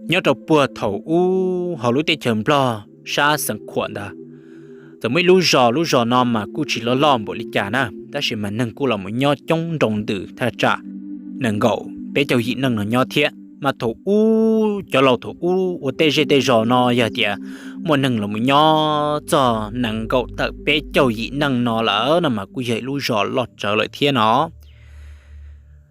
Nyob rau puag thaum ub hauv lub teb chaws Nplog sab xeev Khuam ntawd, txawm muaj ib lub zos, lub zos no mas kuj tsis loj loj npaum li cas na, tab sis mas neeg kuj los mus nyob coob nroo ntws thaj tsam nees nkaum peb caug yim neej no nyob thiab. Mas thaum ub cov laus thaum ub ua tej zej tej zos no yog tias muaj neeg los mus nyob txog nees nkaum tawm peb caug yim neej no lawm no mas kuj yog ib lub zos loj tsawv lawm thiab no.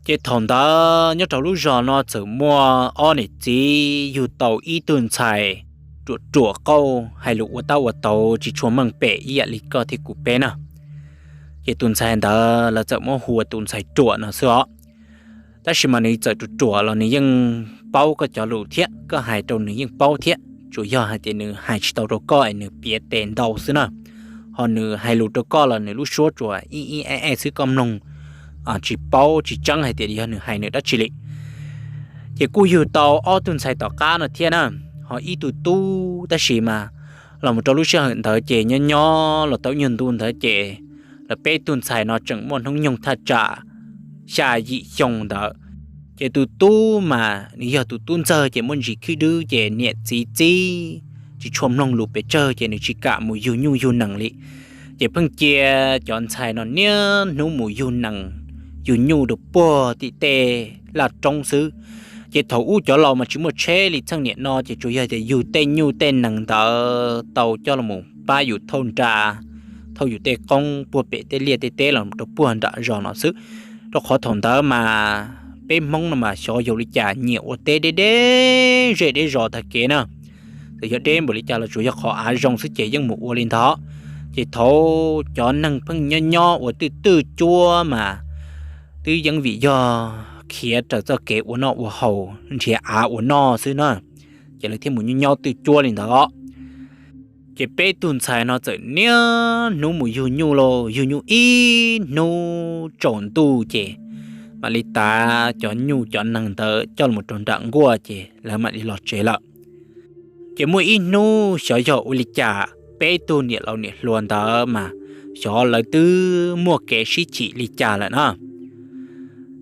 Ces thaum ntawd nyob rau lub zos no txawm muaj ob niam txiv yug tau ib tug ntxhais ruam ruam qauj, hais lus ua tab ua tauv tsis tshua meej pem ib yam li koj thiab kuv peb na. Ces tus ntxhais ntawd lawv txawm muab hu ua tus ntxhais ruam no xwb os. Tab sis mas nws txawm ruam ruam los nws yeej paub koj cov lus thiab, koj hais rau nws yeej paub thiab, tsuas yog hais tias nws hais tsis tau rau koj es nws piav tes ntau xwb na. Ho nws hais lus rau koj los nws lub suab tsuas ib ib e e xwb, koj mloog tsis paub tsis tseeb hais tias yog nws hais nws dab tsi li. Ces kuj yug tau ob tug ntxhais tom qab no thiab na, ho ib tug tub, tab sis mas los mus rau lub sij hawm ntawd ces nyob nyob los tau nyuag ntu ntawd ces lawv peb tug ntxhais no tseem muaj hnub nyoog thaj tsam xya yim xyoo ntawd. Ces tus tub mas nws yog tus tub ntxawg ces muaj ntsis khwb dwb ces niam txiv txib tsis tshua mloog lus pes tsawg ces nws tsis kam mus yug nyuj yug nees li. Ces pheej cia cov ntxhais no niaj hnub mus yug nees yug nyuj rau puag tim tej laj roob xwb. Ces thaum ub cov laus mas tsis muaj tsheb li txheej niam no ces tsuas yog tias yug tej nyuj tej nees ntawd tau coj los pab yus thauj nra, thauj yus tej qoob puag pem tej liaj tej teb los rau puag nram zos no xwb. Rau qhov thaum ntawd mas peb Hmoob no mas xyov yog li cas nyiam ua teb deb deb zej deb zos tag kev na. Txawm yog deb npaum li cas los tsuas yog qhov av zoo xwb ces yeej mus ua li ntawd. Ces thaum cov neeg pheej nyob nyob ua twj twj cuab mas twb yeej vim yog khiav raws txoj kev ua noj ua haus nrhiav av ua noj xwb na, ces lawv thiaj mus nyob nyob twj cuab li ntawd. Ces peb tug ntxhais no txawm niaj hnub mus yug nyuj lauj, yug nyuj ib hnub tsaus ntuj ces mam li tav cov nyuj cov nees ntawd coj los rau nram nkuaj ces lawv mam li los tsev lawm. Ces muaj ib hnub xyov yog ua li cas peb tug niam laus niam hluas ntawd mas xyov lawv twb muaj kev sib chim li cas lawm na.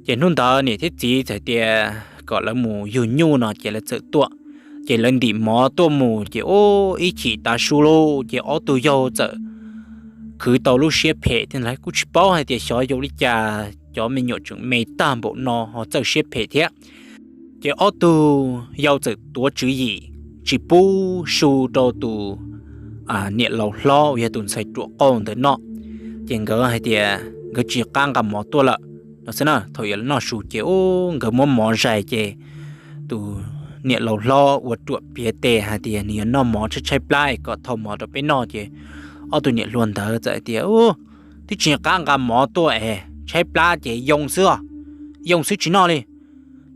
Ces hnub ntawd niam thiab txiv txawm tias kom lawv mus yug nyuj no ces lawv txawm tuaj. Ces lawv ntim mov tuaj mus ces ub ib chim tav su lauj ces ob tug yau txawm khwv tau lub siab phem thiab ntag. Kuj tsis paub hais tias xyov yog li cas cov me nyuam tseem me tag npaum no ho txawj siab phem thiab. Ces ob tug yau txawm tuav tswv yim tsis pub su rau tus niam laus hlob uas yog tus ntxhais ruam qauj ntawd noj. Ces nkawd hais tias nkawd tsis qab nqa mov tuaj lawm no xwb na. Thaum yuav noj su ces ub nkawd muab mov zais ces tus niam laus hlob ua ruam piav tes hais tias nws yuav noj mov tshaib tshaib plab es kom thau mov rau peb noj ces ob tug niam hluas ntawd txawm hais tias, Ub, twb tsis qab nqa mov tuaj es tshaib plab ces yoo xwb os, yoo xwb tsis noj li.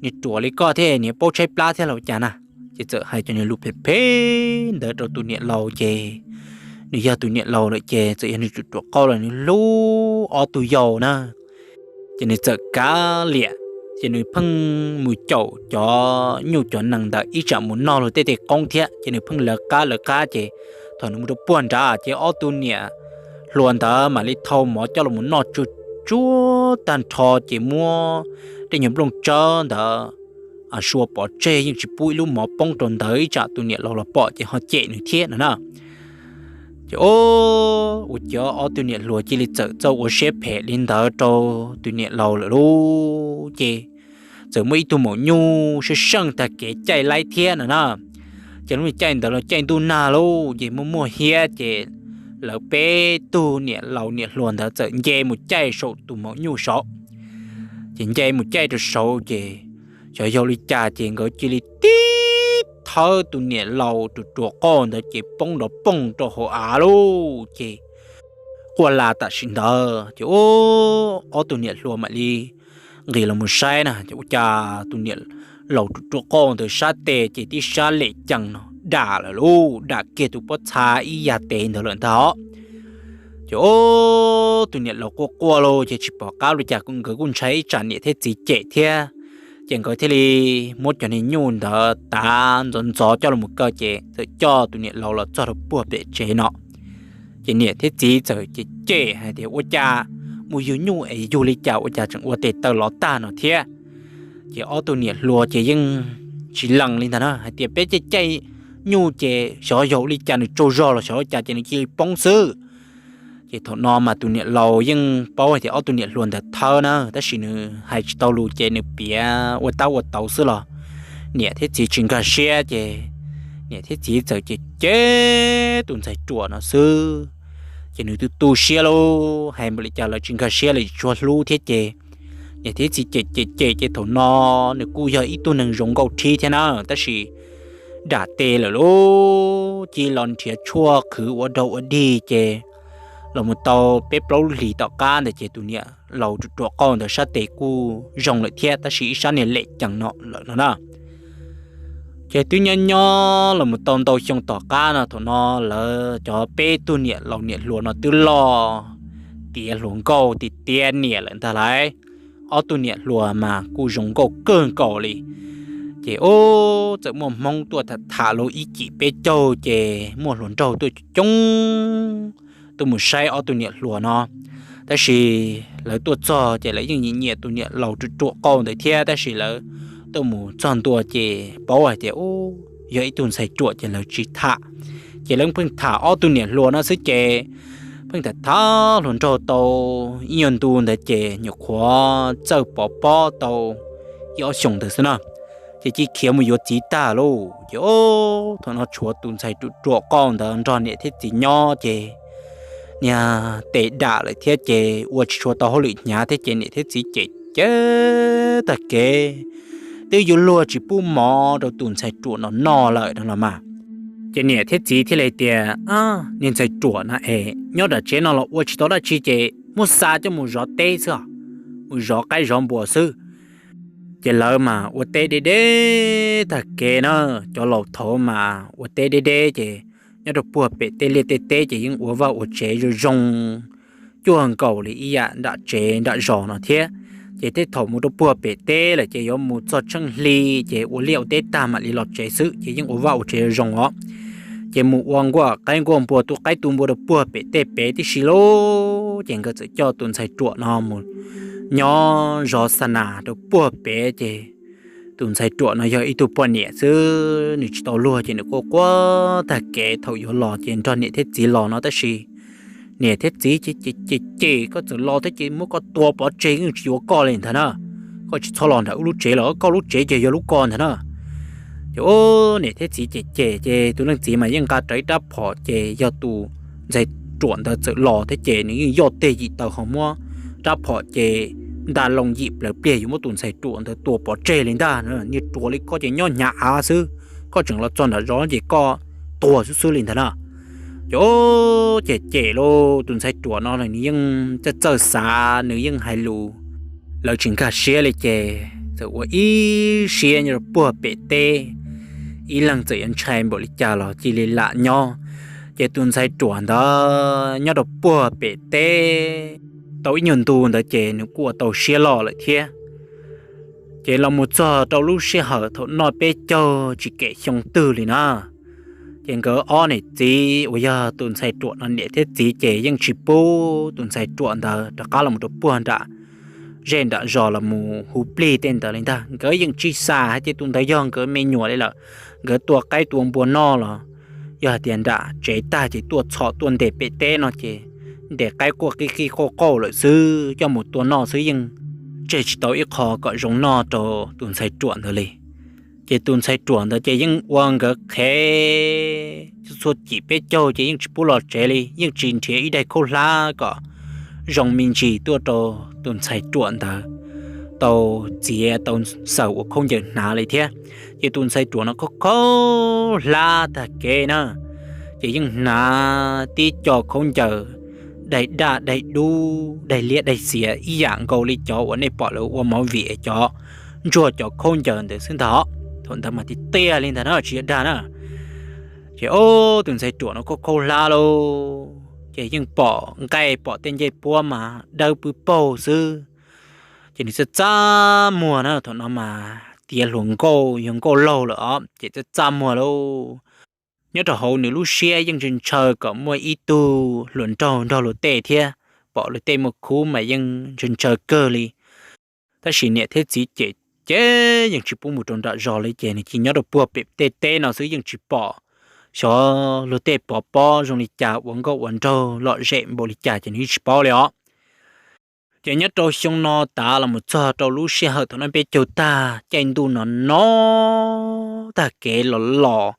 Niag ruam li koj thiab nws paub tshaib plab thiab los cas na. Ces txawm hais cov niag lus phem phem ntawd rau tus niam laus ces nws yog tus niam laus lawm ces txawm yog nws ruam ruam qauj los nws hlub ob tug yau na. Ces nws txawm kav liam, ces nws pheej mus caum cov nyuj cov nees ntawd ib tsam mus noj luag tej tej qoob thiab. Ces nws pheej lawv qab lawv qab ces thaum nws mus rau puag nrad ces ob tug niam hluas ntawd mam li thau mov coj los noj tsuag tsuag tag nrho ces muab tej nyuag nplooj tsawb ntawd sua pov tseg yeej tsis pub ib lub mov poob rau ntawd ib tsam tus niam laus los pom ces ho cem nws thiab no na. Ces ub, ua cas ob tug niam hluas cia li txawm txawj ua siab phem li ntawd rau tus niam laus lawm lauj. Ces txawm muaj ib tug maum nyuj seej seej tag kev caij laib thiab no na. Ces lub caij ntawd los caij ntuj nag lauj, ces muaj muaj hiab ces lawv peb tug niam laus niam hluas ntawd txawm nce mus caij saum tus maum nyuj saud. Ces nce mus caij rau saud ces xyov yog li cas ces nkawd cia li tib thawb tus niam laus ruam ruam qauj ntawd ces poob nrov poog rau hauv av lauj. Ces quaj la tam sim ntawd ces ub, ob tug niam hluas mam li nqis los mus saib na ces ua cas tus niam laus ruam ruam qauj ntawd sab tes ces tib sab lem cees no dam lawm lauj, dam kiag tus pob txha ib yam tes ntawd lawm ntag. Ces ub, tus niam laus quaj quaj lauj ces tsis pom qab li cas nkawd kuj ntshai ib tsam niam thiab txiv cem thiab. Ces nkawd thiaj li muab cov niag nyuj ntawd tav ntxov ntxov coj los kaw ces txawm coj tus niam laus los txog rau puag pem tsev no. Ces niam thiab txiv txawm cem cem hais tias, Ua cas mus yug nyuj es yug li cas ua cas tseem ua tes taw lov tag no thiab? Ces ob tug niam hluas ces yeej tsis lees li ntag na, hais tias peb caij caij nyuj ces xyov yog ua li cas nws tsaug zog los xyov ua cas ces nws cia li poob xwb. Ces thaum no mas tus niam laus yeej paub hais tias ob tug niam hluas ntawd thawb na, tab sis nws hais tsis tau lus ces nws piav ua tab ua tauv xwb los niam thiab txiv tsis nkag siab ces niam thiab txiv txawm cem cem tus ntxhais ruam no xwb. Ces nws tu tu siab lauj, hais npaum li cas lawv tsis nkag siab, lawv tsis tshua hlub thiab ces niam thiab txiv cem cem cem ces thaum no nws kuj yog ib tug neeg zoo nkauj thib thiab na, tab sis dam tes lawm lauj, cia los nrhiav tshuaj qhwv ua dog ua dig ces los mus tau peb plaub hlis tom qab ntawd ces tus niam laus ruam ruam qauj ntawd sab tes kuj zoo lawm thiab tab sis ib sab niag lem cees no lawm no na. Ces twb nyob nyob los mus tau ntau xyoo tom qab no, thaum no lawv cov peb tug niam laus niam hluas no twb loj tiav hluas nkauj tiav tiav niam lawm ntag lauj. Ob tug niam hluas mas kuj zoo nkauj kawg nkaus li. Ces ub, txawm muaj Hmoob tuaj tham tham los ib cim peb caug ces muaj hluas nraug tuaj coob tuaj mus saib ob tug niam hluas no. Tab sis lawv tuaj txog ces lawv yeej nyiam nyiam tus niam laus ruam ruam qauj ntawd thiab, tab sis lawv tuaj mus txog ntua ces paub hais tias ub, yog ib tug ntxhais ruam ces lawv tsis tham. Ces lawv pheej tham ob tug niam hluas no xwb ces pheej tham tham hluas nraug tau ib nyuag ntu ntawd ces nyuam qhuav txawj pov pob tau ib ob xyoos ntawd xwb na, ces cia khiav mus yuav txiv tag lauj. Ces ub, thaum no tshuav tus ntxhais ruam ruam qauj ntawd nrog niam thiab txiv nyob ces niag tes dam lawm thiab ces ua tsis tshua tau hauj lwm hnyav thiab ces niam thiab txiv cem cem tag kev, twb yuav luag tsis pub mov rau tus ntxhais ruam no noj lawm no los mas. Ces niam thiab txiv thiaj li tias, niag ntxhais ruam no es nyob nram tsev no los ua tsis tau dab tsi ces muab xa coj mus zov teb xwb os, mus zov qaib zov npua xwb. Ces lawv mas ua teb deb deb tag kev na, cov laus thaud mas ua teb deb deb ces nyob rau puag pem tej liaj tej teb ces yeej ua vaj ua tsev zoo zoo cuag nkaus li ib yam nram tsev nram zos no thiab. Ces tej thaum mus rau puag pem teb lawm ces yuav mus txog tsheej hli ces ua liaj ua teb tag mam li los tsev xwb ces yeej ua vaj ua tsev zoo zoo os. Ces mus ua nkuaj qaib nkuaj npua, tu qaib tu npua rau puag pem tej pem tib si lauj. Ces nkawd txawm coj tus ntxhais ruam no mus nyob zov xa nas rau puag pem ces tus ntxhais ruam no yog ib tug poj niam xwb, nws tsis tau luag ces nws quaj quaj tag kev thaum yuav los ces nrog niam thiab txiv los no tab sis niam thiab txiv ces cem cem, koj txawm los thiab ces muab koj tua pov tseg, yeej tsis yuav koj li ntag na. Koj tsis txhob los nram wb lub tsev lawm, koj lub tsev ces yog lub ko ntag na. Ces ub, niam thiab txiv cem cem ces tus leej txiv mas yeej nqa rawv ib rab phom ces yog tus ntxhais ruam ntawd txawm los thiab ces nws yeej yoj teg yim taws ho muab rab phom ces nta loo yim plaws pliag yuav muab tus ntxhais ruam ntawd tua pov tseg li ntag. Niag ruam li koj ces nyob hnyav av xwb, koj tseem los txog nram zos ces koj tuag xwb xwb li ntag na. Ces ub, cem cem lauj, tus ntxhais ruam no nws yeej txawj txawj xav, nws yeej hais lus lawv tsis nkag siab li ces txawm ua ib siab nyob rau puag pem teb, ib leeg txawm yuav ntshai npaum li cas los cia li lam nyob. Ces tus ntxhais ruam ntawd nyob rau puag pem teb tau ib nyuag ntu ntawd ces nws kuj ua tau siab loj lawm thiab. Ces los mus txog rau lub sij hawm thaum noj peb caug tsis kem xyoo twg li na, ces nkawd ob niam txiv uas yog tus ntxhais ruam no niam thiab txiv ces yeej tsis pub tus ntxhais ruam ntawd rov qab los rau puag nram zej nram zos los mus hu plig tej ntawd li ntag. Nkawd yeej tsis xav hais tias tus ntawd yog nkawd me nyuam li lawm. Nkawd tua qaib tua npua noj los yog hais tias nram tsev tag ces tuaj txhom tuaj ntes pem teb no ces ntes qaib quaj qij qij qauj qauj lawm xwb, coj mus tua noj xwb, yeej tseg tsis tau ib qho kom zoo noj rau tus ntxhais ruam ntawd li. Ces tus ntxhais ruam ntawd ces yeej ua nkawd qhev txhua txhua cim peb caug ces yeej tsis pub los tsev li, yeej tsis nrhiav ib daig khaub hlab kom zoo me ntsis tuaj rau tus ntxhais ruam ntawd tau txiav tau xaws ua khaub ncaws hnav li thiab. Ces tus ntxhais ruam no khaub khaub hlab tag kev na, ces yeej hnav tib co khaub ncaws daig daj daig dub daig liab daig xiav ib yam nkaus li cov uas nej pom lawv ua movie cov ntsuag cov khaub ncaws ntawd xwb ntag. Thaum ntawd mas tiag tiag li ntag na, tsis yog dag na. Ces ub, tus ntxhais ruam no khaub khaub hlab lauj, ces yeej pom nqaij pom tej ncej puab mas dawb pw paug xwb. Ces nws txaj txaj muag na, thaum no mas tiav hluas nkauj yog nkauj laug lawm os, ces txaj txaj muag lauj. Nyob rau hauv nws lub siab yeej ntshaw ntshaw kom muaj ib tug hluas nraug nrog luag tej thiab, pom luag tej muaj khub mas yeej ntshaw ntshaw kawg li. Tab sis niam thiab txiv cem ces yeej tsis pub mus rau nram zos li ces nws cia nyob rau puag pem tej teb no xwb, yeej tsis pom xyov luag tej pov pob zoo li cas ua nkauj ua nraug lom zem npaum li cas ces nws yeej tsis paub li os. Ces nyob rau xyoo no tav los mus txog rau lub sij hawm thaum no peb caug tag caij ntuj no no tag kev los los,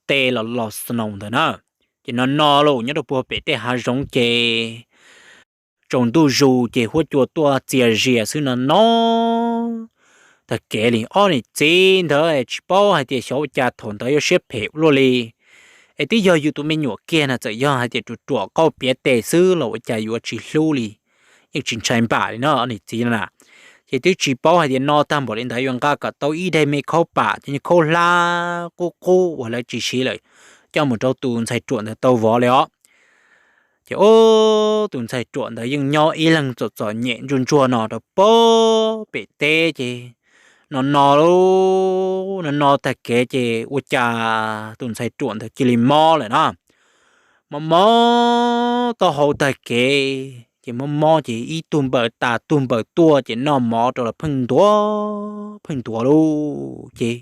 tej los los snow ntawd na, ces no no los nyob rau puag pem tej hav zoov ces tsaus ntuj zus ces huab cua tuaj txias zias xwb no no. Tag kev li ob niam txiv ntawd tsis paub hais tias xyov ua cas thaum ntawd yuav siab phem ua luaj li, es twb yog yus tus me nyuam kiag na, txawm yog hais tias ruam ruam qauj piav tes xwb los ua cas yuav tsis hlub li, yeej tsis ntshai npam li no ob niam txiv no na. Ces twb tsis paub hais tias no tag npaum li ntawd yuav nqa kom tau ib daim me khaub pam ces khaub hlab qub qub uas lawv tsis siv lawm coj mus rau tus ntxhais ruam ntawd tau vov li os. Ces ub, tus ntxhais ruam ntawd yeej nyob ib leeg txom txom nyem ntsuag ntsuag no rau puag pem teb ces no no, no no tag kev ces ua cas tus ntxhais ruam ntawd cia li mob lawm na. Mob mob taub hau tag kev ces mob mob ces ib tug npaws tas tug npaws tuaj ces noj mov rau los pheej ntuav pheej ntuav lauj. Ces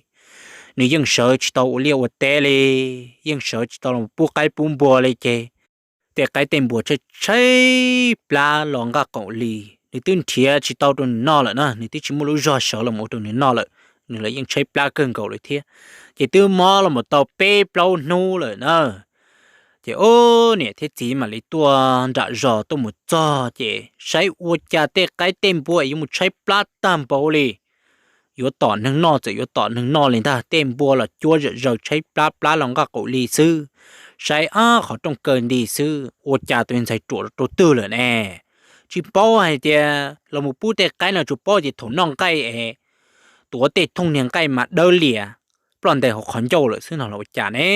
nws yeej sawv tsis tau ua liaj ua teb li, yeej sawv tsis tau los pub qaib pub npua li ces tej qaib tej npua tshaib tshaib plab los nqaj qaum li. Nws twb nrhiav tsis tau rau nws noj lawm na, nws twb tsis muaj lub zog sawv los mus ua rau nws noj lawm, nws los yeej tshaib plab kawg nkaus lawm thiab. Ces twb mob los mus tau peb plaub hnub lawm na. Ces ub, niam thiab txiv mam li tuaj nram zos tuaj mus txog ces saib ua cas tej qaib tej npua es yuav mus tshaib plab tag npaum li. Yuav tom neeg noj txawm yuav tom neeg noj li ntag, tej npua los cuab zom zaws tshaib plab plab los nqaj qaum li xwb. Saib ab qhov rooj kaw nti xwb, ua cas tus ntxhais ruam rau twg lawm ne? Tsis paub hais tias los mus pub tej qaib no tsuas paub tias thaum noj nqaij es tuav tej thooj niag nqaij mas dawb lias ploj ntais hauv qhov ncauj lawm xwb no los ua cas ne,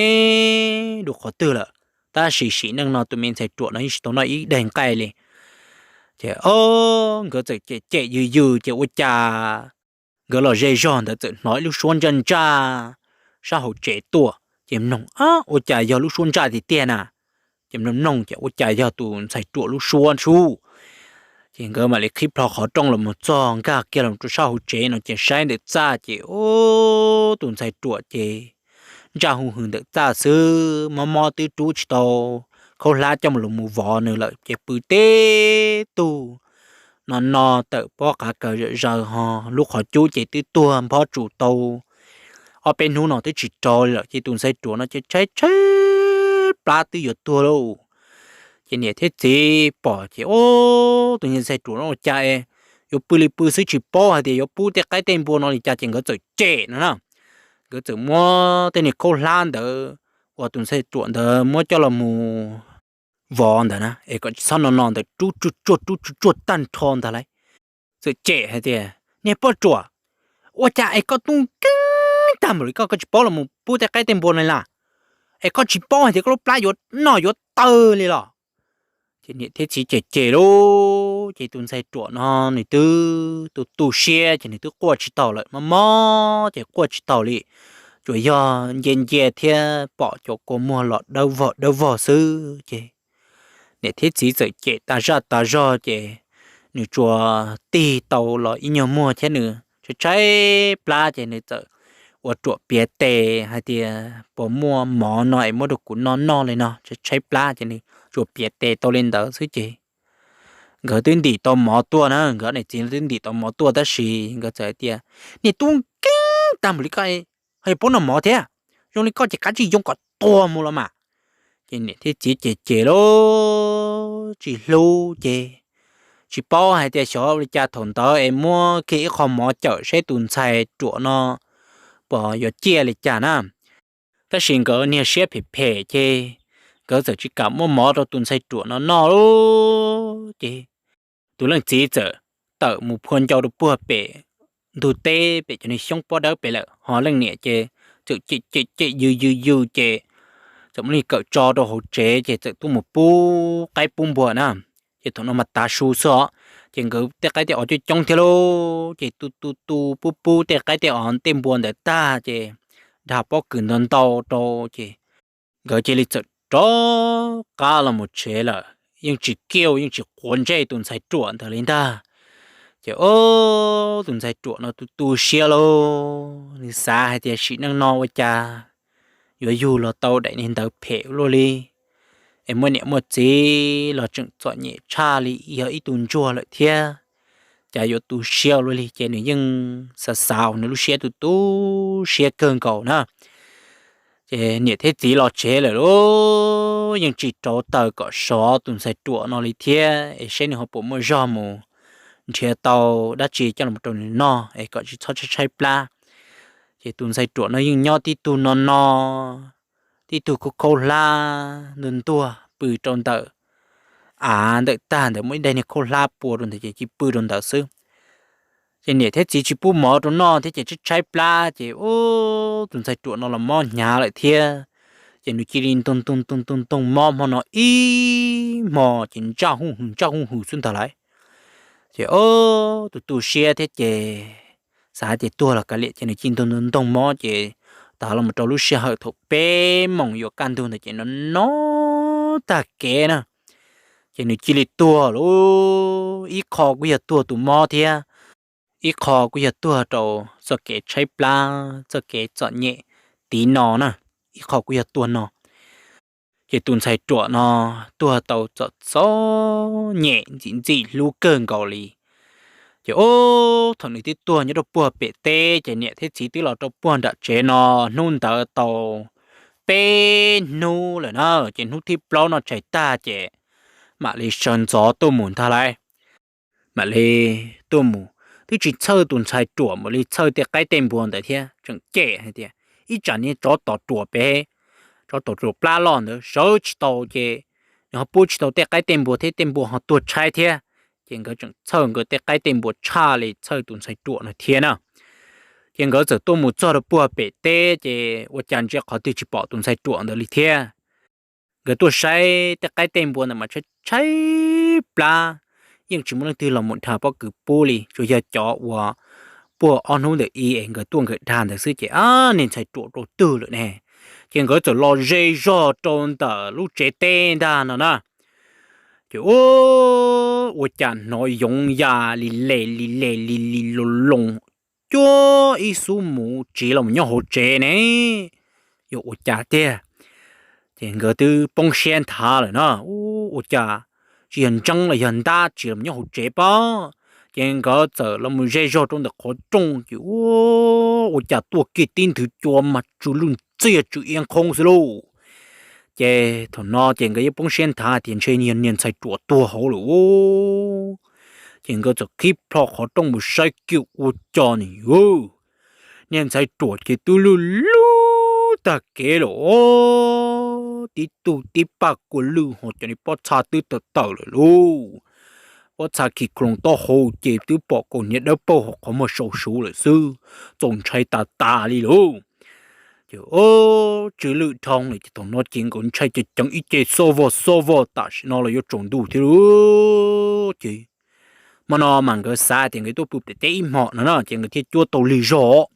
dua qhov twg lawm. Tab sis sim neej no tus me ntxhais ruam no yeej tsis tau noj ib daig nqaij li. Ces ob, nkawd txawm cem cem yws yws ces ua cas nkawd los ze zog ntawd txawm hnov ib lub suab ntsaj ntsaj sab hauv tsev tuaj ces mloog ab ua cas yog lub suab ntsaj tiag tiag na. Ces mloog mloog ces ua cas yog tus ntxhais ruam lub suab sub. Ces nkawd mam li qhib plho qhov rooj los mus txog nkag kiag los rau sab hauv tsev no ces saib ntawm txaj ces ub, tus ntxhais ruam ces ntsaj hu hws ntawm txaj xwb, mob mob twb rub tsis tau khaub hlab coj mus los mus vov nws lawm ces pw teb tug no no tawm pob qav kaws zom zaws ho lub qhov cub ces twb tuag nphob tsuas tau ob peb hnub no twb tsis raug li lawm ces tus ntxhais ruam no ces tshaib tshaib plab twb yuav tuag lauj. Ces niam thiab txiv pom ces ub, tus ntxhais ruam no ua cas yuav pw li pw xwb tsis paub hais tias yuav pub tej qaib tej npua no li cas ces nkawd txawm cem no na. Nkawd txawm muab tej niag khaub hlab ntawd uas tus ntxhais ruam ntawd muab coj los mus vov ntawd na es kom tsis txhob no no ntawd rub tsuag tsuag rub tsuag tsuag tag nrho ntag lauj. Txawm cem hais tias niag poj ruam, ua cas es koj tub nkeeg tag npaum li koj, koj tsis paub los mus pub tej qaib tej npua no li las, es koj tsis paub hais tias koj lub plab yuav noj yuav tawg li los. Ces niam thiab txiv cem cem lauj ces tus ntxhais ruam no nws twb tu tu siab ces nws twb quaj tsis taus lawm, mob mob ces quaj tsis taus li, tsuas yog nce nce thiab pom cov kua muag los dawb vog dawb vog xwb ces niam thiab txiv txawm cem tas zaj tas zog ces nws tsuas tig tau los ib nyuag muag thiab nws tshaib tshaib plab ces nws txawm ua ruam piav tes hais tias puas muaj mov no es muab rau kuv noj noj li no, tshaib tshaib plab ces nws tsuas piav tes tau li ntawd xwb ces nkawd twb ntim tau mov tuaj na, nkawd niam txiv twb ntim tau mov tuaj tab sis nkawd txawm hais tias niag tub nkeeg tag npaum li koj ho yuav pub noj mov thiab, zoo li koj ces kav tsij yoo kom tuag mus los mas. Ces niam thiab txiv cem cem lauj, tsis hlub ces tsis paub hais tias xyov ua li cas thaum ntawd es muab kiag ib qho mov cawm seb tus ntxhais ruam no puas yuav ciaj li cas na. Tab sis nkawd niag siab phem phem ces nkawd txawm tsis kam muab mov rau tus ntxhais ruam no noj lauj. Ces tus leej txiv txawm tawm mus phua ncau rau puag pem ntug teb pem cov niag xyoob pob dawb pem lawm, ho leej niam ces txawm cem cem cem yws yws yws ces txawm muab nws kawm tso rau hauv tsev ces txawm tuaj mus pub qaib pub npua na. Ces thaum no mas tav su xwb os, ces nkawd tej qaib tej os coob coob thiab lauj, ces tu tu tu pub pub tej qaib tej os tej npua ntawd tag ces dag pob kws ntau ntau rau ces nkawd cia li txawm rov qab los mus tsev lawm, yeej tsis kiaj yeej tsis quav ntsej tus ntxhais ruam ntawd li ntag. Ces ob, tus ntxhais ruam no tu tu siab lauj, nws xav hais tias sim neej no ua cas yuav yug los tau daim niag ntawd phem luaj li, es muaj niam muaj txiv los tseem txom nyem tshaj li, yog ib tug ntsuag lawm thiab, cas yuav tu siab luaj li. Ces nws yeej xav xav nws lub siab tu tu siab kawg nkaus na. Ces niam thiab txiv los tsev lawm lauj, yeej tsis rauv taws kom sov tus ntxhais ruam no li thiab, es saib nws ho puas muaj zog mus nrhiav tau dab tsi coj los rau nws noj es kom tsis txhob tshaib tshaib plab. Ces tus ntxhais ruam no yeej nyob tib tug no no, tib tug khaub khaub hlab ntuag ntuag pw rau ntawm av ntawm tag ntawd, muaj ib daim niag khaub hlab pua rau ntawd ces cia pw rau ntawd xwb. Ces niam thiab txiv tsis pub mov rau noj thiab ces tshaib tshaib plab ces ub, tus ntxhais ruam no los mob hnyav lawm thiab. Ces nws cia li ntoog ntoog ntoog ntoog mob hmo no ib hmo ces ntsaj huj hwm ntsaj huj hwm xwb ntag lauj. Ces ob, tu tu siab thiab ces xav tias tuag los kav liam, ces nws cia li ntoog ntoog mob ces tas los mus rau lub sij hawm thaum peb moos yuav kaj ntug ntawd ces no no tag kev na. Ces nws cia li tuag lauj, ib qho kuj yog tuag tus mob thiab, ib qho kuj yog tuag rau txoj kev tshaib plab txoj kev txom nyem tiv no na, ib qho kuj yog tuag no. Ces tus ntxhais ruam no tuag tau txom txom nyem ntxim ntxim hlub kawg nkaus li. Ces ub, thaum nws twb tuag nyob rau puag pem teb ces niam thiab txiv twb los rau puag nram tsev no, hnub ntawd tau peb hnub lawm na. Ces hnub thib plaub noj tshais tag ces mam li sawv ntxov tuaj mus ntag lauj. Mam li tuaj mus, twb tsis txhawj tus ntxhais ruam mam li txhawj tej qaib tej npua ntawd thiab, tseem cem hais tias ib tsam niag tsov tom ruam pem, tsov tom ruam plab loj ntawd sawv tsis tau ces nws ho pub tsis tau tej qaib tej npua thiab tej npua ho tuag tshaib thiab. Ces nkawd tseem txhawj nkawd tej qaib tej npua tshaj li txhawj tus ntxhais ruam no thiab na. Ces nkawd txawm tuaj mus txog rau puag pem teb ces ua cas ntsia qhov twg tsis pom tus ntxhais ruam ntawd li thiab. Nkawd tuaj saib tej qaib tej npua ntawd mas tshaib tshaib plab, yeej tsis muaj leej twg los mus dhas pob kws pub li, tsuas yog cov uas puag ob hnub ntawm i es nkawd tuaj nkawd dhas ntawd xwb ces ab, niag ntxhais ruam rau twg lawm ne. Ces nkawd txawm los ze zog rau ntawm lub tsev teb ntag no na. Ces ua cas hnov yoov ya li les li les li li loo loo, cuab ib xub muv tsiv los mus nyob hauv tsev ne, yog ua cas tiag. Ces nkawd twb poob siab nthav lawm na, ua cas tsis yog ntseeb los yog ntab tsiv los mus nyob hauv tsev pob. Ces nkawd txawm los mus ze zog rau ntawm qhov rooj ces ua cas tuaj kiag tib nthwv cua mas tsw lwj ntxiag tsw iab nkhoob xwb lauj. Ces thaum no ces nkawd yeej poob siab nthav tias ntshe yog niag ntxhais ruam tuag hauv lawm. Ces nkawd txawm qhib plho qhov rooj mus saib kiag ua cas ne, niag ntxhais ruam ces twb lwj lub tag kev lawm, tib tug tib paj kua lwj ho cov niag pob txha twb tawm tawm lawm lauj. Pob txha khi kloos taub hau ces twb pom kaus hniav dawb paug hauv qhov muag sau suv lawm xwb, txaus ntshai tas tas li lauj. Ces tsw lwj dhau lawm ces thaum no ces nkawd ntshai ceev ceev ib ce xob vog xob vog tam sim no los yuav tsaus ntuj thiab lauj. Ces hmo no mas nkawd xav tias nkawd tuaj pw pem teb ib hmos no na ces nkawd thiaj cuab tau lig zog.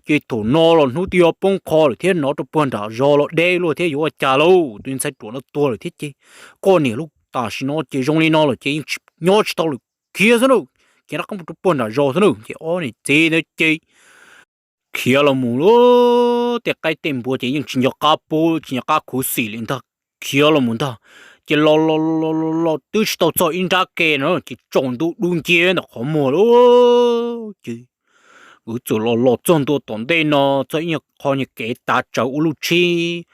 Ces thaum no los hnub twb yuav poob qho lawm thiab, hnov rau puag nram zos los deb luaj thiab, yuav ua cas lauj, tus ntxhais ruam no tuag lawm thiab ces koj niam lauj, tam sim no ces zoo li no lawm ces yeej nyob tsis tau lawm, khiav xwb na, khiav rov qab mus rau puag nram zos xwb na. Ces ob niam txiv ntawd ces khiav los mus lauj, tej qaib tej npua ces yeej tsis nco qab pub tsis nco qab khuv xim li ntag, khiav los mus ntag. Ces los los los los los twb tsis tau txog ib nrab ke no ces tsaus ntuj dub nciab ntawm qhov muag lauj. Ces nkawd txawm los los txog ntua tom ntej no, txog ib nyuag qho nyuag kev tav tsawv ua luj tshib,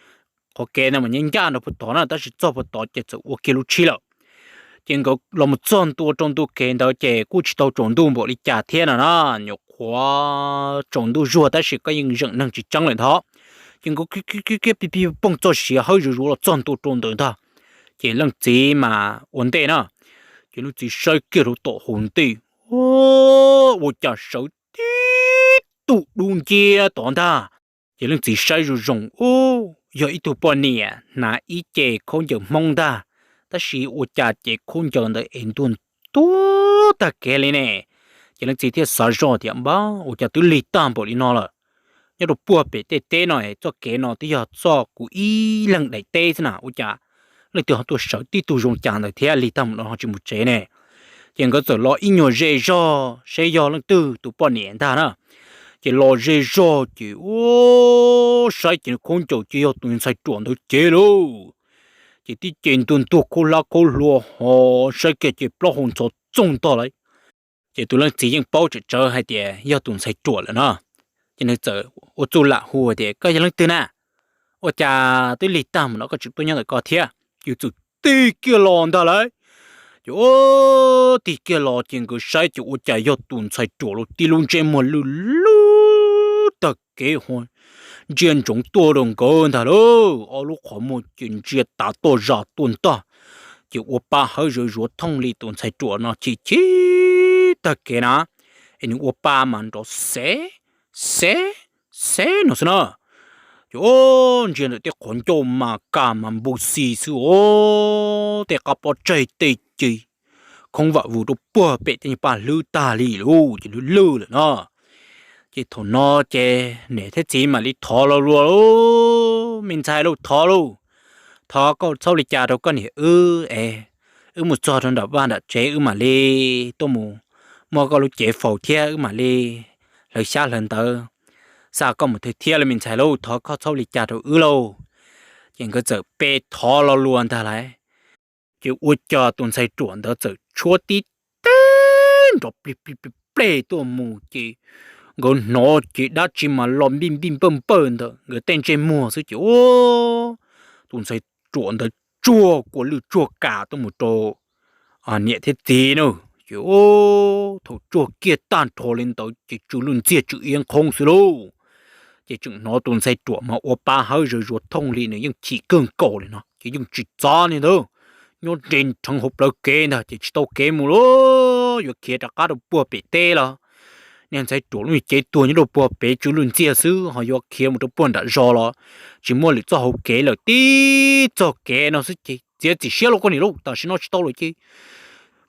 qhov kev no mas nyob ncaj nrog puag tod na, tab sis txog puag tod ces txawm ua kiag luj tshib lawm. Ces nkawd los mus txog ntua rau ntu kev ntawd ces kuj tsis tau tsaus ntuj npaum li cas thiab no na, nyuam qhuav tsaus ntuj zuag tab sis koj yeej zeem neeg tsis tseeb lawm ntag. Ces nkawd khiav khiav khiav pig pig poog txoj sia hawb zuj zus los txog ntua rau ntawd ntag. Ces leej txiv mas ua ntej na, ces leej txiv saib kiag rau tom hauv ntej, ua cas sawv tib tug dub nciab tod ntag. Ces leej txiv saib zoo zoo, ub, yog ib tug poj niam hnav ib ce khaub ncaws Hmoob ntag, tab sis ua cas ces khaub ncaws ntawd es ntuag ntuag tag kev li ne. Ces leej txiv thiaj xav zog tias, npab, ua cas twb lig tag npaum li no lawm, nyob rau puag pem tej teb no, txoj kev no twb yog txoj kuv ib leeg daim teb xwb na, ua cas leej twg ho tuaj sawv tib tug zoo cas ntawd thiab lig tag npaum no ho tsis mus tsev ne. Ces nkawd txawm los ib nyuag ze zog saib yog leej twg tus poj niam ntag na. Ces los ze zog ces ua saib ces khaub ncaws ces yog tus ntxhais ruam ntawd cev lauj. Ces tib ce ntuag ntuag khaub hlab khaub hlua ho saib kiag ces plaub hau ntxhov txoog ntog lawm. Ces tus leej txiv yeej paub tsawm tsawv hais tias yog tus ntxhais ruam lawm no. Ces nws txawm ua txuj lam hu tias, koj yog leej twg na? Ua cas twb lig tag mus no koj tseem tuaj nyob ntawm ko thiab? Ces txawm tig kiag los ntag lauj. Ces ua tig kiag los ces nkawd saib ces ua cas yog tus ntxhais ruam los tib lub ntsej muag lwj lub tag kev ho ntsia ntsoov tuaj rau nkawd ntag lauj. Ob lub qhov muag ces ntsia tav tuaj zam tuaj ntog. Ces ua pa hawb zawv zuav thooj li tus ntxhais ruam no chim chim tag kev na. Es nws ua pa mas nrov xev xev xev no xwb na. Ces ntsia ntawm tej qhov ncauj mas kas mas npu xis xwb os, tej qab pob tsaig tej ci khoob vam vus rau puag pem tej nyuag paj hlwb tag li lauj, ces lwj lwj lawm no. Ces thaum no ces niam thiab txiv mam li thov los luag, me ntxhais lauj, thov lauj, thov koj txhob li cas rau koj niam wb es wb mus txog rau nram vaj nram tsev wb mam li tuaj mus muab koj lub cev faus thiab wb mam li hlawv xyab hlawv ntawv xa koj mus thawj thiab lauj me ntxhais lauj, thov koj txhob li cas rau wb lauj. Ces nkawd txawm pe thov los luag ntag lauj. Ces ua cas tus ntxhais ruam ntawd txawm tshuab tib teg nrov plig plig plig pleg tuaj mus ces nkawd hnov ces dab tsi mas los npij npij npawj npawj ntawm nkawd tej ntsej muag xwb ces tus ntxhais ruam ntawd tsuag kua lwj tsuag kas tuaj mus rau niam thiab txiv na. Ces thaum tsuag kiag tag nrho li ntawd ces tsw lwj ntxiag tsw iab nqhoob xwb lauj. Ces tseem hnov tus ntxhais ruam mas ua pa hawb zawv zuav thooj li nws yeej chim kawg nkaus li no ces yeej tsis txav li ntawd, nyob nres rheev hauv plawv kev ntag ces tsis tau kev mus lauj. Yuav khiav rov qab rau puag pem teb los niag ntxhais ruam lub cev tuag nyob rau puag pem tsw lwj ntxiag xwb, ho yuav khiav mus rau puag nram zos los tsis muaj lwm txoj hauv kev lawm, tib txoj kev no xwb ces txiav txim siab lauj koj niam lauj, tam sim no tsis tau lawm ces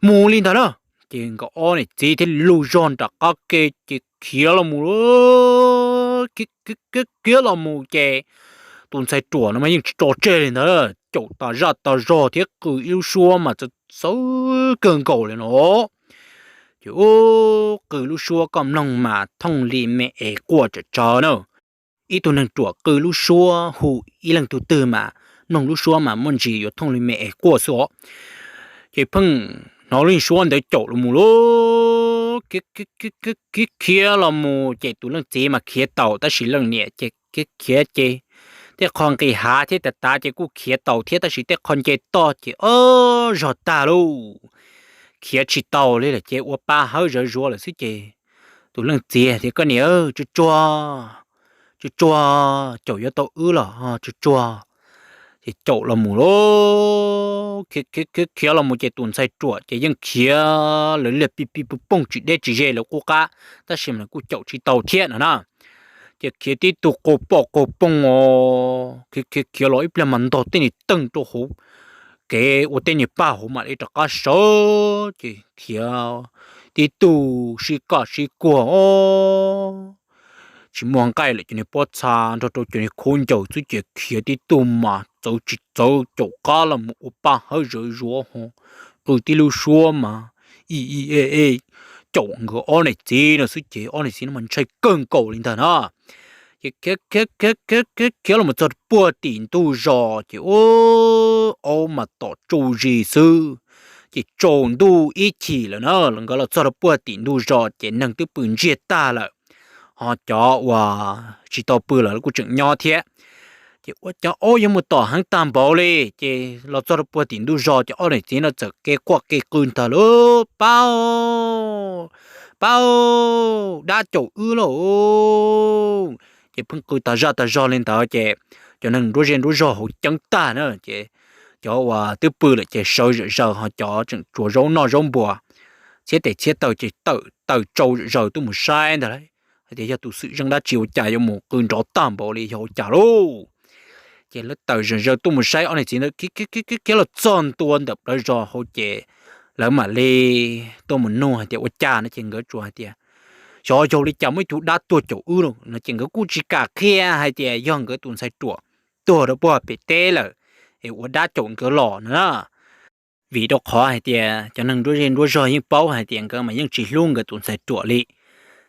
mus li ntag na. Ces nkawd ob niam txiv thiaj li lug zog nram qab ke ces khiav los mus lauj. Khiav los mus ces tus ntxhais ruam no mas yeej tsis tso tseg li ntawd, caum tas zaj tas zog thiab qw ib lub suab mas txawv txawv kawg nkaus li no. Ces qw lub suab koj mloog mas thooj li me es quaj tsawv tsawv na. Ib tug neeg ruam qw lub suab hu ib leej tug twg mas mloog lub suab mas muaj ntsis yuav thooj li me es quaj xwb os. Ces pheej hnov lub suab ntawd caum los mus lauj. Khiav khiav los mus ces tus leej txiv mas khiav taus tab sis leej niam ces khiav khiav ces tej qho nqis hav thiab tas tav ces kuj khiav taus thiab tab sis tej qho nce toj ces ob zog tag lauj, khiav tsis taus li lawm ces ua pa hawb zawv zuav lawm xwb ces tus leej txiv tias, koj niam, tsuag tsuag, tsuag tsuag, caum yuav tau wb los tsuag tsuag. Ces caum los mus lauj, khiav khiav khiav los mus ces tus ntxhais ruam ces yeej khiav lawv liag pij pij poj pooj tsis deb tsis ze lawv qub qab, tab sis mas kuj caum tsis tau thiab no na. Ces khiav tib tug qaug poj qaug pooj os, khiav khiav khiav los ib pliag mas ntog tej niag teej rau hauv kev ua tej niag paj hauv mam li rov qab sawv ces khiav tib tug sib kaj sib kuag os, tsis muaj nqaij lawm cov niag pob txha nrog rau cov niag khaub ncaws xwb ces khiav tib tug mas txawv tsis txawv caum qab los mus ua pa hawb zawv zuav ho qw tib lub suab mas i i e e caum nkawd ob niam txiv no xwb ces ob niam txiv no mas ntshai kawg nkaus li ntag na. Ces khiav khiav khiav khiav khiav los mus txog puag tim ntug zos ces ua aub mas tom tsaus zis xwb, ces tsaus ntuj ib chim lawm na los nkawd los txog rau puag tim ntug zos ces neeg twb pw ntsiag tag lawm, ho cov uas tsis tau pw los kuj tseem nyob thiab. Ces ua cas aub yuav mus tom heev tag npaum li, ces los txog rau puag tim ntug zos ces ob niam txiv no txawm kev quaj kev qw ntag lauj, pab, pab, dab caum wb lauj. Ces pheej qw tas zaj tas zog li ntawd ces cov neeg nruab zej nruab zog hauv ceeb tag na ces cov uas twb pw lawm ces sawv zom zaws ho cov tseem tsuas zaub noj zaub npua, txhiab tes txhiab taw ces tawm taws tsau zom zaws tuaj mus saib ntag lauj, hais tias yog tus xwm zeej dab tsi ua cas yuav mus qw nrov tag npaum li yog ua cas lauj. Ces lawv tawm zom zaws tuaj mus saib ob niam txiv ntawd khiav khiav khiav khiav los txog ntua ntawm plawv zos hauv ces lawv mam li tuaj mus nug hais tias ua cas no ces nkawd tsuas hais tias xyov yog li cas muaj ib tug dab tuag caum wb lauj no ces nkawd kuj tsis kam qhia hais tias yog nkawd tus ntxhais ruam tuag rau puag pem teb lawm es ua dab caum nkawd los no na. vim rau qhov hais tias cov neeg nruab zej nruab zog yeej paub hais tias nkawd mas yeej tsis hlub nkawd tus ntxhais ruam li.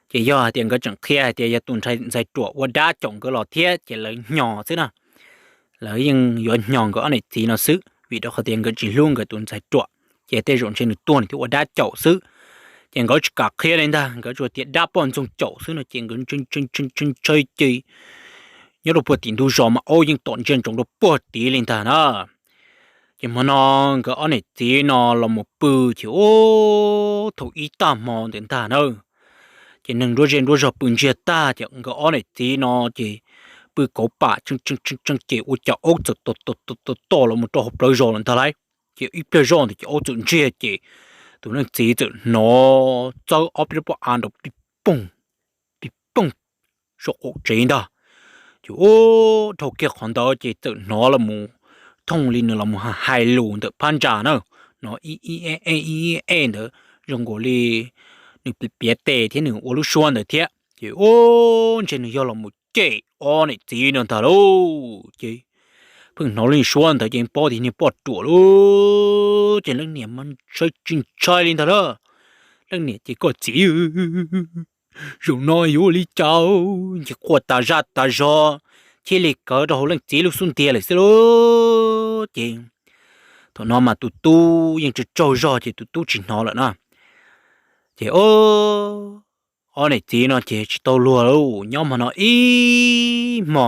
Ces yog hais tias nkawd tseem qhia hais tias yog tus ntxhais ruam ua dab caum nkawd los thiab ces lawv hnyos xwb na. Lawv yeej yuav hnyos nkawd ob niam txiv no xwb vim rau qhov tias nkawd tsis hlub nkawd tus ntxhais ruam, ces tej zaum ntshe nws tuag nws thiaj ua dab caum xwb. Ces nkawd tsis kam qhia li ntag, nkawd tsuas tias dab poj ntxoog caum xwb no ces nkawd ntshai ntshai ntshai ntshai ces nyob rau puag tim ntug zos mas aub yeej tom ntsia ntsoov rau puag tid li ntag na. Ces hmo no nkawd ob niam txiv no los mus pw ces ub thaum ib tag hmo ntawd ntag na, ces neeg nruab zej nruab zog pw ntsiag tag ces nkawd ob niam txiv no ces pw kauv pam tsees tsees tsees ces ua cas aub txawm tom tom tom tom los mus rau hauv plawv zos lawm ntag lauj. Ces ib pliag zoj ntawd ces aub txawm ntsiag ces tus leej txiv txawm hnov txawb ob peb lub pob av nrov pij pooj pij pooj saum qaum tsev ntag. Ces ub dhau kiag qhov ntawd ces txawm hnov los mus thooj li nws los mus hais lus ntawm phab ntsa na, hnov ib ib e ib ib e ntawd zoo nkaus li nws piav tes thiab nws ua lub suab ntawd thiab ces ub ntshe nws yog los mus cem ob niam txiv no ntag lauj. Ces pheej hnov lub suab ntawd ces paub tias niag poj ruam lauj, ces leej niam mas ntshai tsis ntshai li ntag lauj. Leej niam ces koj txiv, zaum no yuav ua li cas, ces quaj tas zaj tas zog, thiaj li kawv rau hauv leej txiv lub xub ntiag lawm xwb lauj. Ces thaum no mas tus tub yeej tsaug tsaug zog ces tus tub tsis hnov lawm na. Ces ob niam txiv no ces tsis tau luag lauj, nyob hmo no ib hmo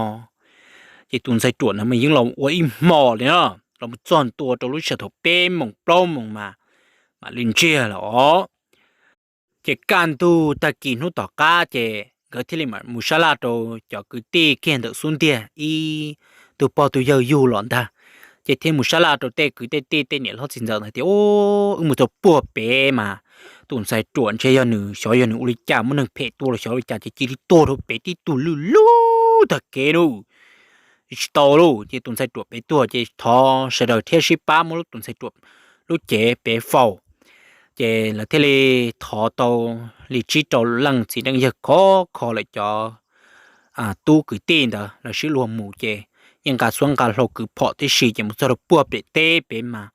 ces tus ntxhais ruam ntawd mas yeej los ua ib hmo li na, los mus txog ntua rau lub sij hawm thaum peb moos plaub moos mas mam li ntsiag lawm os. Ces kaj ntug tag kis hnub tom qab ces nkawd thiaj li mam mus sab laj rau cov kwv tij kiag ntawm xub ntiag ib tug pog tug yawg yug los ntag. Ces thiaj mus sab laj rau tej kwv tej tij tej niam hlob txiv ntxawm ntawd tias, Wb mus txog puag pem mas tus ntxhais ruam ntshe yog nws, xyov yog nws ua li cas muaj neeg phem tua los xyov ua li cas ces cia li tuag rau pem tib tug lwj lub tag kev lauj. Tsis tau lauj, ces tus ntxhais ruam pem tuag ces thov sawv daws thiab sib pab muab lub tus ntxhais ruam lub cev pem faus. Ces lawv thiaj li thov tau li tsib rau leej txiv neej yawg khov kho lawm cov tub kwv tij ntawd lawv sib luag mus ces yeej nqa xuab nqa hlau kwv phom tib si ces mus txog rau puag pem teb pem mas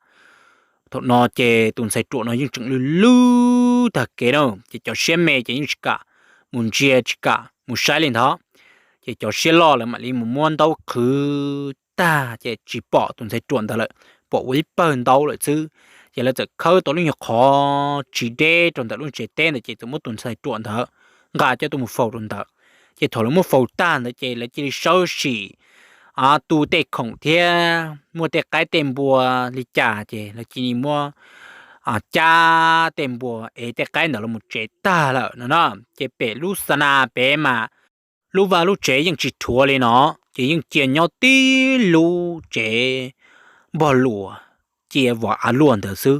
thaum no ces tus ntxhais ruam no yeej tseem lwj lub tag kev na, ces cov siab me ces yeej tsis kam mus ntsia tsis kam mus saib li ntawd. Ces cov siab loj lawv mam li mus muab ntaub qhwv tag ces tsis pom tus ntxhais ruam ntawd lawm, pom ua ib pawg ntaub lawm xwb. Ces lawv txawm khawb tau lub nyuag qhov tsis deb rau ntawm lub tsev teb ntawd ces txawm muab tus ntxhais ruam ntawd nqa coj tuaj mus faus rau ntawd. Ces thaum lawv muab faus tag ntawd ces lawv cia li sawb sim tu tej khoom thiab muaj tej qaib tej npua li cas ces lawv cia li muab cab tej npua es tej qaib ntawd los mus tsev tag lawm no na. Ces pem lub xa na pem mas lub vaj lub tsev yeej tsis rhuav li no, ces yeej cia nyob tib lub tsev npog luas cia vov av luaj ntawd xwb.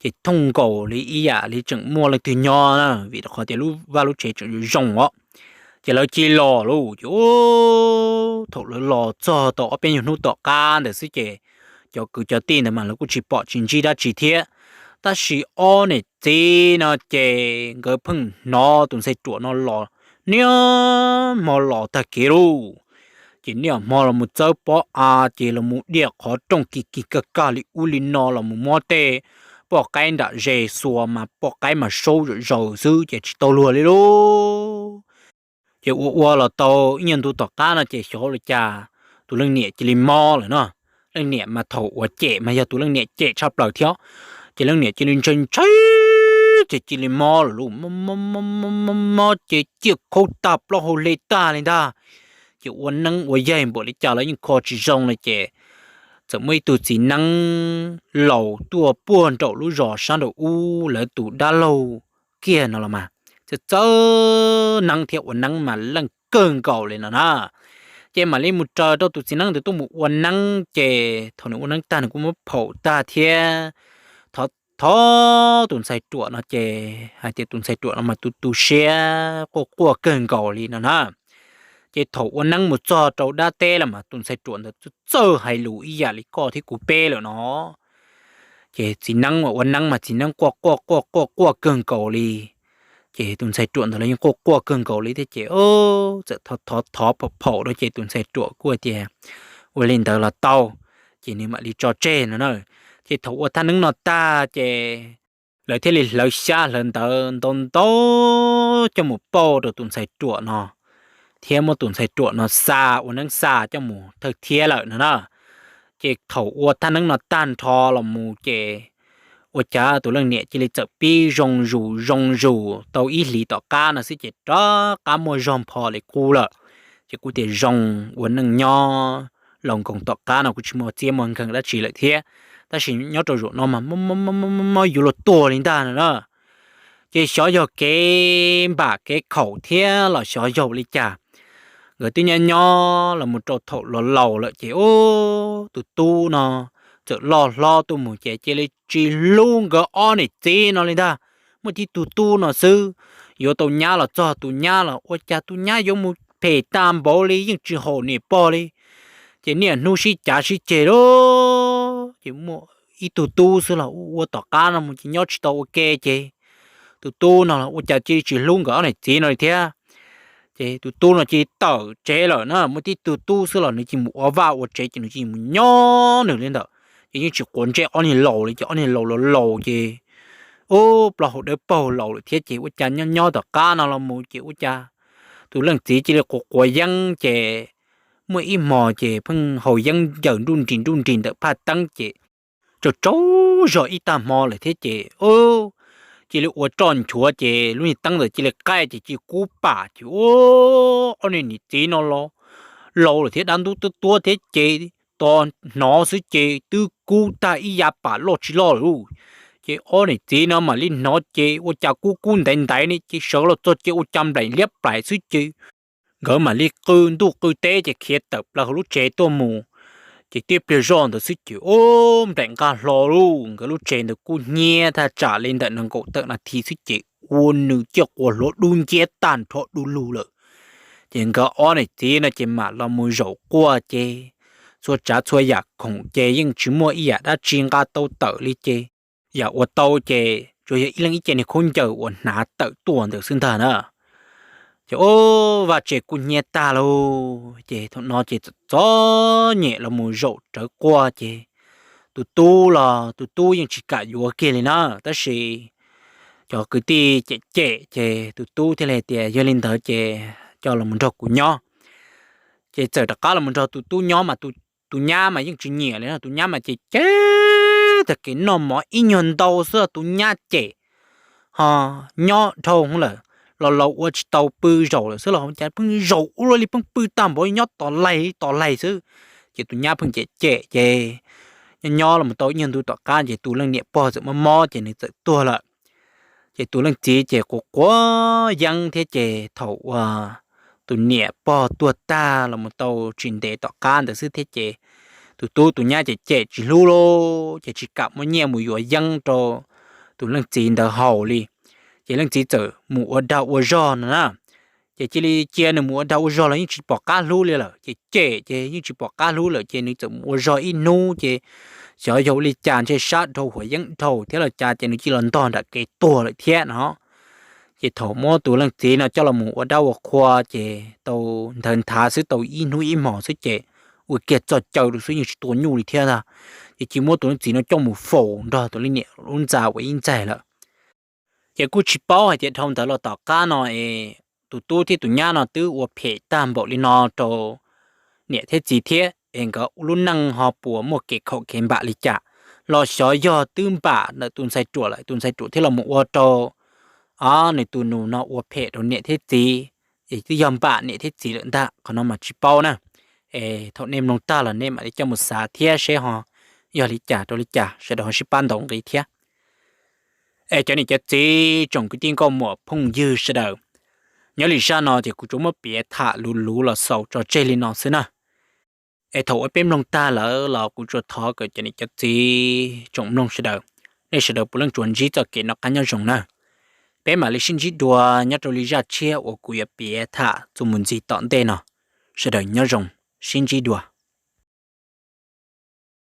Ces thooj nkaus li ib yam li tseem muaj leej twg nyob na, vim rau qhov tias lub vaj lub tsev tseem zoo os. Ces lawv cia li los lauj, ces thaum lawv los txog tau ob peb nyuag hnub tom qab ntawd xwb ces cov kwv cov tij ntawd mas lawv kuj tsis pom tsis ntsib dab tsi thiab. Tab sis ob niam txiv no ces nkawd pheej hnov tus ntxhais ruam no los niaj hmo los tag kev lauj. Ces niaj hmo los mus txawb pob av ces los mus diaj qhov rooj kis kis kaj kaj li ub li no los mus muab tej poj qaib nram ze xuas mas poj qaib mas saub zom zaws xwb ces tsis tau luag li lauj. Ces ua ua los tau ib nyuag ntu tom qab no ces xyov ua li cas tus leej niam cia li mob lawm no. Leej niam mas thaum uas cem mas yog tus leej niam cem tshaj plaws thiab. Ces leej niam cia li ntshai ntshai ces cia li mob lawm lauj, mob mob mob ces ciaj khaub tag plaub hau hle tag li ntag. Ces ua neeb ua yaig npaum li cas los yeej kho tsis zoo li ces txawm muaj ib tug txiv neeb laus tuaj puag nraum lub zos sab nraum ub lawv tus dab laug kiag no los mas txawj txawj neeb thiab ua neeb mas leej kawg nkaus li no na. Ces mam li mus raws rau tus txiv neeb ntawd tuaj mus ua neeb ces thaum nws ua neeb tag nws kuj muab phaum tag thiab thov tus ntxhais ruam no ces hais tias tus ntxhais ruam no mas tu tu siab quaj quaj kawg nkaus li no na. Ces thaum ua neeb mus txog rau dab teb los mas tus ntxhais ruam ntawd txawj hais lus ib yam li koj thiab kuv peb lawm no. Ces txiv neeb ua neeb mas txiv neeb quaj quaj quaj quaj quaj kawg nkaus li. Ces tus ntxhais ruam ntawd los yeej quaj quaj kawg nkaus li thiab ces txawm thov thov phaum phaum rau ces tus ntxhais ruam kuj tias ua li ntawd los tau, ces nws mam li tso tseg no na. Ces thaum ua thaj neeb no tag ces lawv thiaj li hlawv xyab hlawv ntawv ntau ntau coj mus pauj rau tus ntxhais ruam no, thiab muab tus ntxhais ruam no xa ua neeb xa coj mus thawj thiab lawm no na. Ces thaum ua thaj neeb no tag nrho los mus ces ua cas tus leej niam cia li txawm pib zoo zus zoo zus tau ib hlis tom qab no xwb ces rov qab muaj zog npho li qub lawm. Ces kuj tias zoo ua neej nyob laus nkoos tom qab no kuj tsis muaj txiab muaj nkhees dab tsi lawm thiab, tab sis nyob rau zaum no mas mob yuav luag tuag li ntag no na. Ces xyov yog kev npam kev khaum thiab los xyov yog li cas, nkawd twb nyob nyob los mus rau thaum los laus lawm ces ub, tus tub no txawm loj hlob tuaj mus ces cia li tsis hlub nkawd ob niam txiv no li ntag. Muaj tib tug tub no xwb, yuav tau nyab los txog tus nyab los ua cas tus nyab yuav mus phem tag npaum li yeej tsis haum niam pog li. Ces niaj hnub sib cav sib ceg lawm ces muaj ib tug tub xwb los ua tom qab no mus ces nyob tsis tau ua ke ces tus tub no los ua cas cia li tsis hlub nkawd ob niam txiv no li thiab. Ces tus tub no cia li tawm tsev lawm na, muaj tib tug tub xwb los nws cia li mus ua vaj ua tsev ces nws cia li mus nyob nws li ntawd. Ces yeej tsis quav ntsej ob niag laus li ces ob niag laus los laus ces ub, plaub hau dawb paug laus lawm thiab ces ua cas nyob nyob tom qab no los mus ces ua cas tus leej txiv cia li quav quav yeeb ces muaj ib hmos ces pheej haus yeeb ncaws nruj nris nruj nris ntawm phaj teeb ces tsaug tsaug zog ib tag hmo lawm thiab ces cia li ua roj nchuav ces lub niag teeb ntawd cia li qaij ces cia li kub pam ces ub, ob niag niam txiv no los laus lawm thiab dab ntub tuab tuab thiab ces tos hnov xwb ces twb kub tag ib yav pam loj tsis loj lawm lauj. Ces ob niam txiv no mam li hnov ces ua cas kub kub ntaiv ntaiv ne ces sawv los txog ces ua cas nplaim liab plaim xwb ces nkawd mam li qw ntuj qw teb ces khiav tawm plaws hauv lub tsev tuaj mus. Ces tib pliag zoj ntawd xwb ces ub, nplaim nqa hlo lauj, nkawd lub tsev ntawd kub hnyiab thaj tsam li ntawm nees nkaum tawm nas this xwb ces ua nws ciaj quas hluav dub nciab tag nrho du lug lawm. Ces nkawd ob niam txiv no ces mam los mus zaum quaj ces txhua tsav txhua yam khoom ces yeej tsis muaj ib yam dab tsi nqa tau tawm li ces yam ua tau ces tsuas yog ib leeg ib ce niag khaub ncaws uas hnav tawm tuaj ntawd xwb ntag na. Ces ub, vaj tse kub hnyiab tag lauj ces thaum no ces txom txom nyem los mus zaum rawv quaj ces tus tub los tus tub yeej tsis kam yuav kiag li na, tab sis cov kwv tij cem cem ces tus tub thiaj li tias yog li ntawd ces coj los mus nrog kuv nyob. Ces txawm rov qab los mus nrog tus tub nyob mas tus nyab mas yeej tsis nyiam li no, tus nyab mas ces cem tag kev noj mov ib nyuag ntau xwb los tus nyab cem ho nyob dhau hwv lawm, los laus ua tsis tau pw zaum lawm xwb los cas pheej zaum ua luaj li pheej pw tag npaum li nyob tos laig tos laig xwb. Ces tus nyab pheej cem cem ces nyob nyob los mus tau ib nyuag ntu tom qab ces tus leej niam pog txawm mob mob ces nws txawm tuag lawm. Ces tus leej txiv ces quav quav yeeb thiab ces thaum uas tus niam pog tuag tag los mus tau tsis ntev tom qab ntawd xwb thiab ces tus tub tus nyab ces cem tsis hlub lauj, ces tsis kam muab nyiaj mus yuav yeeb rau tus leej txiv ntawd haus li. Ces leej txiv txawm mus ua dag ua zog no na. Ces cia li cia nws mus ua dag ua zog los yeej tsis pom qab hlub li lawm, ces cem ces yeej tsis pom qab hlub lawm ces nws txawm mus ua zog ib hnub ces xyov yog ua li cas ntshe sab dhau huam yeeb dhau thiab los cas ces nws cia li los ntog nram kev tuag lawm thiab no. Ces thaum muab tus leej txiv no coj los mus ua dab ua qhua ces tau nthawv nthav xwb tau ib hnub ib hmos xwb ces ua kiag txoj caw rau xwb yeej tsis tua nyuj li thiab ntag. Ces cia muab tus leej txiv no coj mus faus nrog tus leej niam lub ntxa uas ib ntxaig lawm. Ces kuj tsis paub hais tias dhau ntawd los tom qab no es tus tub thiab tus nyab no twb ua phem tag npaum li no rau niam thiab txiv thiab es nkawd lub neej ho puas muaj kev khaum kev npam li cas, los xyov yog twb npam ntawm tus ntxhais ruam lawm tus ntxhais ruam thiaj los mus ua rau nws tus nus no ua phem rau niam thiab txiv, es twb yog npam niam thiab txiv lawm ntag, qhov no mas tsis paub na. Es thaum nej mloog tag los nej mam li coj mus xav thiab seb ho yog li cas rau li cas sawv daws ho sib pab ntaus nqi thiab. Es cov niam cov txiv tsoom kwv tij nkauj muam phooj ywg sawv daws, nyob li zaj no ces kuv tsuas muab piav tham luv luv los xaus tso tseg li no xwb na. Es thaum uas peb mloog tag lawm los kuv tsuas thov kom cov niam cov txiv tsoom mloog sawv daws, nej sawv daws puav leej tsuas ntsib txoj kev noj qab nyob zoo na. Peb mam li sib ntsib dua nyob rau li zaj tshiab uas kuv yuav piav tham txuas mus ntxiv tom ntej no. Sawv daws nyob zoo, sib ntsib dua.